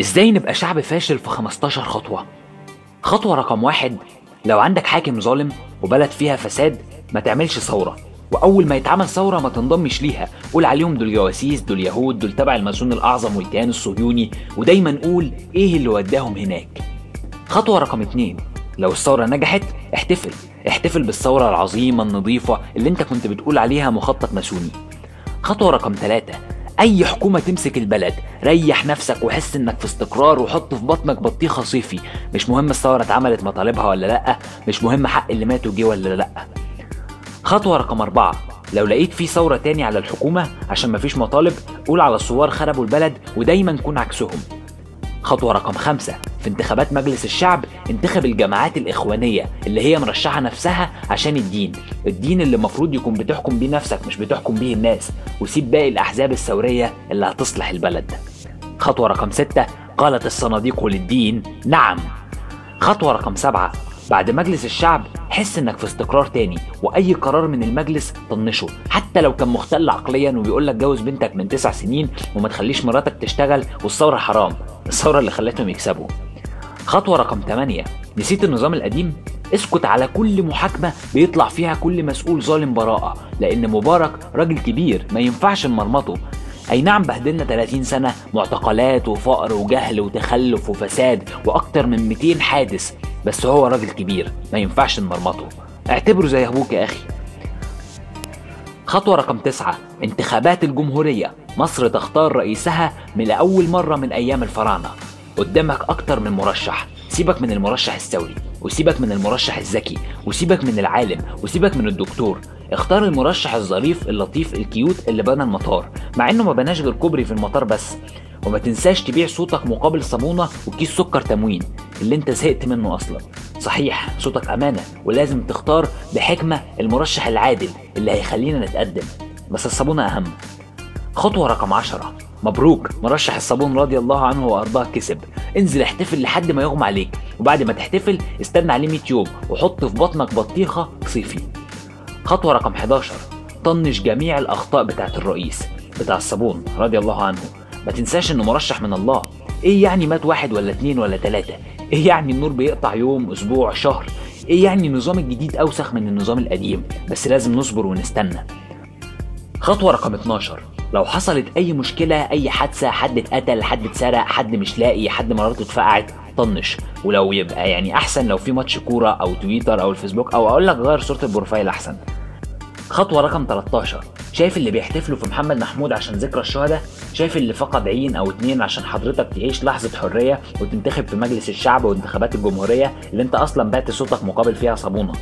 ازاي نبقى شعب فاشل في 15 خطوة؟ خطوة رقم 1، لو عندك حاكم ظالم وبلد فيها فساد ما تعملش ثورة، وأول ما يتعمل ثورة ما تنضمش ليها، قول عليهم دول جواسيس، دول يهود، دول تبع الماسون الأعظم والكيان الصهيوني، ودايما قول إيه اللي وداهم هناك. خطوة رقم 2، لو الثورة نجحت احتفل، احتفل بالثورة العظيمة النظيفة اللي انت كنت بتقول عليها مخطط ماسوني. خطوة رقم 3، أي حكومة تمسك البلد ريح نفسك وحس إنك في استقرار وحط في بطنك بطيخة صيفي، مش مهم الثورة اتعملت مطالبها ولا لأ، مش مهم حق اللي ماتوا جه ولا لأ. خطوة رقم 4، لو لقيت في ثورة تاني على الحكومة عشان مفيش مطالب قول على الثوار خربوا البلد ودايما كون عكسهم. خطوة رقم 5، في انتخابات مجلس الشعب انتخب الجماعات الإخوانية اللي هي مرشحة نفسها عشان الدين، الدين اللي المفروض يكون بتحكم بيه نفسك مش بتحكم بيه الناس، وسيب باقي الأحزاب الثورية اللي هتصلح البلد. خطوة رقم 6، قالت الصناديق للدين نعم. خطوة رقم 7، بعد مجلس الشعب حس انك في استقرار تاني، واي قرار من المجلس طنشه حتى لو كان مختل عقليا وبيقول لك جوز بنتك من 9 سنين وما تخليش مراتك تشتغل والثورة حرام، الثورة اللي خلتهم يكسبوا. خطوة رقم 8، نسيت النظام القديم؟ اسكت على كل محاكمة بيطلع فيها كل مسؤول ظالم براءه، لان مبارك راجل كبير ما ينفعش نمرمطه. اي نعم بهدلنا 30 سنة معتقلات وفقر وجهل وتخلف وفساد واكتر من 200 حادث، بس هو راجل كبير ما ينفعش نمرمطه، اعتبره زي ابوك يا اخي. خطوة رقم 9، انتخابات الجمهورية، مصر تختار رئيسها من أول مرة من أيام الفراعنة. قدامك أكتر من مرشح، سيبك من المرشح الثوري وسيبك من المرشح الذكي وسيبك من العالم وسيبك من الدكتور، اختار المرشح الظريف اللطيف ال cute اللي بنى المطار، مع انه ما بناش غير كوبري في المطار بس. وما تنساش تبيع صوتك مقابل صابونه وكيس سكر تموين اللي انت زهقت منه اصلا. صحيح صوتك امانه ولازم تختار بحكمه المرشح العادل اللي هيخلينا نتقدم، بس الصابونه اهم. خطوة رقم 10، مبروك مرشح الصابون رضي الله عنه وارضاه كسب، انزل احتفل لحد ما يغمى عليك، وبعد ما تحتفل استنى عليه 100 يوم وحط في بطنك بطيخه صيفي. خطوة رقم 11، طنش جميع الاخطاء بتاعت الرئيس بتاع الصابون رضي الله عنه، ما تنساش انه مرشح من الله. ايه يعني مات 1 ولا 2 ولا 3؟ ايه يعني النور بيقطع يوم اسبوع شهر؟ ايه يعني النظام الجديد اوسخ من النظام القديم؟ بس لازم نصبر ونستنى. خطوة رقم 12، لو حصلت اي مشكلة، اي حادثة، حد اتقتل، حد اتسرق، حد مش لاقي، حد مراته اتفقعت، طنش. ولو يبقى يعني احسن لو في ماتش كورة او تويتر او الفيسبوك، او اقول لك غير صورة ال profile احسن. خطوة رقم 13، شايف اللي بيحتفلوا في محمد محمود عشان ذكرى الشهداء؟ شايف اللي فقد عين او 2 عشان حضرتك تعيش لحظة حرية وتنتخب في مجلس الشعب وانتخابات الجمهورية اللي انت اصلا بعت صوتك مقابل فيها صابونة،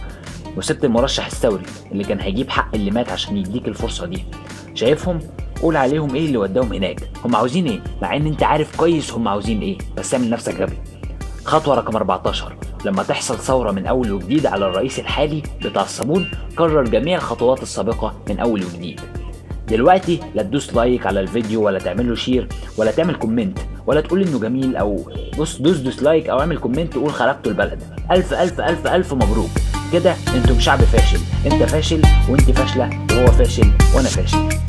وسبت المرشح الثوري اللي كان هيجيب حق اللي مات عشان يديك الفرصة دي؟ شايفهم؟ قول عليهم ايه اللي وداهم هناك، هم عاوزين ايه؟ مع ان انت عارف كويس هم عاوزين ايه، بس اعمل نفسك غبي. خطوة رقم 14، لما تحصل ثورة من أول وجديد على الرئيس الحالي بتاع الصابون كرر جميع الخطوات السابقة من أول وجديد. دلوقتي لا تدوس like على الفيديو ولا تعمل له share ولا تعمل comment ولا تقول إنه جميل، أو بص دوس dislike أو اعمل comment تقول خربتوا البلد. ألف ألف ألف ألف مبروك، كده أنتم شعب فاشل، أنت فاشل وأنت فاشلة وهو فاشل وأنا فاشل.